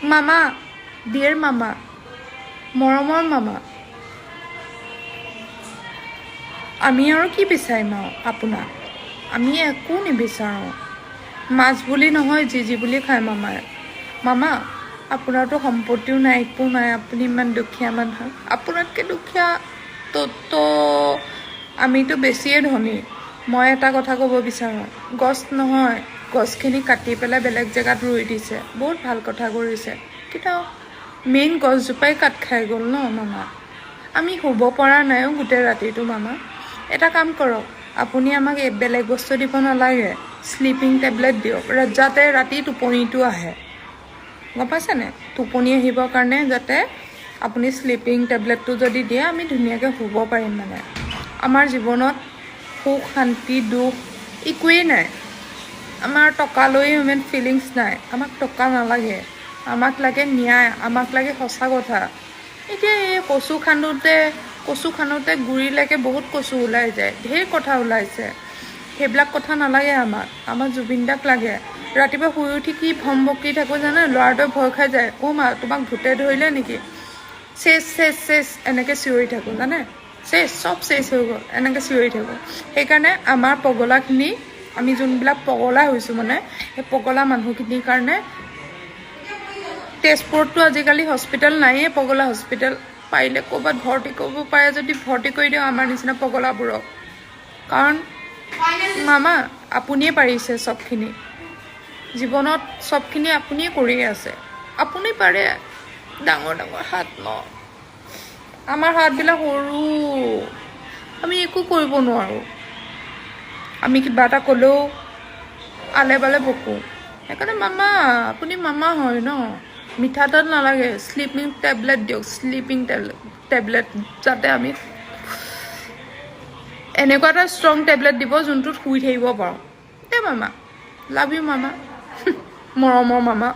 মামা, ডিয়েৰ মামা, মৰমৰ মামা, আমি আৰু কি বিচাৰিম আৰু আপোনাক? আমি একো নিবিচাৰোঁ। মাছ বুলি নহয়, যি যি বুলি খায় মামাই। মামা, আপোনাৰতো সম্পত্তিও নাই, একো নাই। আপুনি ইমান দুখীয়া মানুহ। আপোনাতকৈ দুখীয়া তো আমিতো বেছিয়ে ধনী। মই এটা কথা ক'ব বিচাৰোঁ, গছ নহয়, গছখিনি কাটি পেলাই বেলেগ জেগাত ৰুই দিছে, বহুত ভাল কথা কৰিছে। কিন্তু মেইন গছজোপাই কাট খাই গ'ল ন মামা? আমি শুব পৰা নাই অ' গোটেই ৰাতিটো। মামা, এটা কাম কৰক, আপুনি আমাক এই বেলেগ বস্তু দিব নালাগে, শ্লিপিং টেবলেট দিয়ক, যাতে ৰাতি টোপনিটো আহে। গম পাইছেনে? টোপনি আহিবৰ কাৰণে যাতে আপুনি শ্লিপিং টেবলেটটো যদি দিয়ে, আমি ধুনীয়াকৈ শুব পাৰিম। মানে আমাৰ জীৱনত সুখ, শান্তি, দুখ একোৱেই নাই। আমাৰ টকা লৈ ইমান ফিলিংছ নাই। আমাক টকা নালাগে, আমাক লাগে ন্যায়, আমাক লাগে সঁচা কথা। এতিয়া এই কচু খান্দোতে গুৰিলৈকে বহুত কচু ওলাই যায়, ঢেৰ কথা ওলাইছে। সেইবিলাক কথা নালাগে আমাক, আমাক জুবিন দাক লাগে। ৰাতিপুৱা শুই উঠি কি ভম বকি থাকোঁ জানে? ল'ৰাটোৱে ভয় খাই যায়, "অ' মা, তোমাক ভূতে ধৰিলে নেকি? চেচ, চেচ, চেচ," এনেকৈ চিঞৰি থাকোঁ জানে। চেচ, চব চেচ হৈ গ'ল, এনেকৈ চিঞৰি থাকোঁ। সেইকাৰণে আমাৰ পগলাখিনি, আমি যোনবিলাক পগলা হৈছোঁ, মানে সেই পগলা মানুহখিনিৰ কাৰণে তেজপুৰততো আজিকালি হস্পিটেল নায়েই, পগলা হস্পিটেল। পাৰিলে ক'ৰবাত ভৰ্তি কৰিব পাৰে যদি ভৰ্তি কৰি দিওঁ আমাৰ নিচিনা পগলাবোৰক। কাৰণ মামা, আপুনিয়ে পাৰিছে চবখিনি। জীৱনত চবখিনি আপুনিয়ে কৰিয়ে আছে। আপুনি পাৰে, ডাঙৰ ডাঙৰ হাত ন? আমাৰ হাতবিলাক সৰু, আমি একো কৰিব নোৱাৰোঁ। আমি কিবা এটা ক'লেও আলে বালে বকোঁ। সেইকাৰণে মামা, আপুনি মামা হয় ন? মিঠাতেল নালাগে, শ্লিপিং টেবলেট দিয়ক, শ্লিপিং টেবলেট, যাতে আমি এনেকুৱা এটা ষ্ট্ৰং টেবলেট দিব যোনটোত শুই থাকিব পাৰোঁ। দে মামা, লাভ you মামা, মৰমৰ মামা।